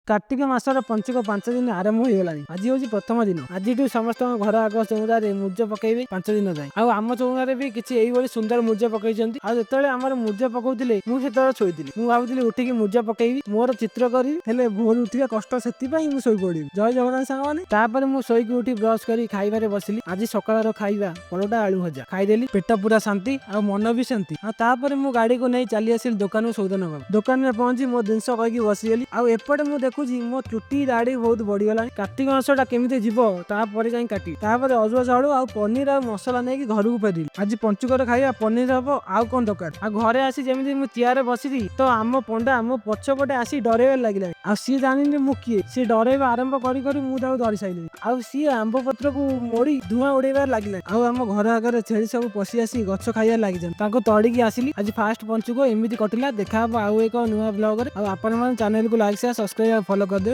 କାର୍ତ୍ତିକ ମାସର ପଞ୍ଚୁକ 5 ଦିନ ଆରମ୍ଭ ହୋଇଗଲାଣି। ଆଜି ହେଉଛି ପ୍ରଥମ ଦିନ। ଆଜିଠୁ ସମସ୍ତଙ୍କ ଘର ଆଗ ଚଉରାରେ ମୁର୍ଜ ପକେଇବେ 5 ଦିନ ଯାଏଁ। ଆଉ ଆମ ଚଉରାରେ ବି କିଛି ଏଇଭଳି ସୁନ୍ଦର ମୁର୍ଜ ପକେଇଛନ୍ତି। ଆଉ ଯେତେବେଳେ ଆମର ମୁର୍ଜ ପକଉଥିଲେ, ମୁଁ ସେତେବେଳେ ଶୋଇଥିଲି। ମୁଁ ଭାବୁଥିଲି ଉଠିକି ମୁର୍ଜ ପକେଇବି, ମୋର ଚିତ୍ର କରିବି, ହେଲେ ଭୋରୁ ଉଠିବା କଷ୍ଟ, ସେଥିପାଇଁ ମୁଁ ଶୋଇପଡ଼ିବି। ଜୟ ଜଗନ୍ନାଥ ସାଙ୍ଗମାନେ। ତାପରେ ମୁଁ ଶୋଇକି ଉଠି ବ୍ରଶ କରି ଖାଇବାରେ ବସିଲି। ଆଜି ସକାଳର ଖାଇବା ପରଟା ଆଳୁ ଭଜା ଖାଇଦେଲି। ପେଟ ପୁରା ଶାନ୍ତି ଆଉ ମନ ବି ଶାନ୍ତି। ଆଉ ତାପରେ ମୁଁ ଗାଡିକୁ ନେଇ ଚାଲି ଆସିଲି ଦୋକାନକୁ ସଉଦା ନେବାକୁ। ଦୋକାନରେ ପହଞ୍ଚି ମୋ ଜିନିଷ କହିକି ବସିଗଲି। ଆଉ ଏପଟେ ମୁଁ ଦେଖୁଛି ମୋ ଚୁଟି ଦାଢି ବହୁତ ବଢିଗଲାଣି। କାର୍ତ୍ତିକ ମାସଟା କେମିତି ଯିବ, ତାପରେ ଯାଇ କାଟିବି। ତାପରେ ଅରୁଆ ଚାଉଳ ଆଉ ପନିର ଆଉ ମସଲା ନେଇକି ଘରକୁ ଫେରିଲି। ଆଜି ପଞ୍ଚୁକର ଖାଇବା ପନିର ହବ, ଆଉ କଣ ଦରକାର? ଆଉ ଘରେ ଆସି ଯେମିତି ମୁଁ ଚେୟାରରେ ବସିଲି ତ ଆମ ପଣ୍ଡା ମୋ ପଛପଟେ ଆସି ଡରେଇବାରେ ଲାଗିଲାଣି। ଆଉ ସିଏ ଜାଣିନି ମୁଁ କିଏ। ସିଏ ଡରେଇବା ଆରମ୍ଭ କରି କରି ମୁଁ ତାକୁ ଧରି ସାରିଲିଣି। ଆଉ ସିଏ ଆମ୍ବ ପତ୍ରକୁ ମୋଡି ଧୂଆଁ ଉଡେଇବାରେ ଲାଗିଲାଣି। ଆଉ ଆମ ଘର ଆଗରେ ଛେଳି ସବୁ ପଶି ଆସି ଗଛ ଖାଇବାରେ ଲାଗିଛନ୍ତି, ତାଙ୍କୁ ତଡ଼ିକି ଆସିଲି। ଆଜି ଫାଷ୍ଟ ପଞ୍ଚୁକ ଏମିତି କଟିଲା। ଦେଖା ହବ ଆଉ ଏକ ନୂଆ ବ୍ଲଗରେ। ଆଉ ଆପଣମାନେ ଚ୍ୟାନେଲକୁ ଲାଇକ୍, ସେୟାର, ସବସ୍କ୍ରାଇବ ଆଉ ଫଲୋ କରିଦେବେ।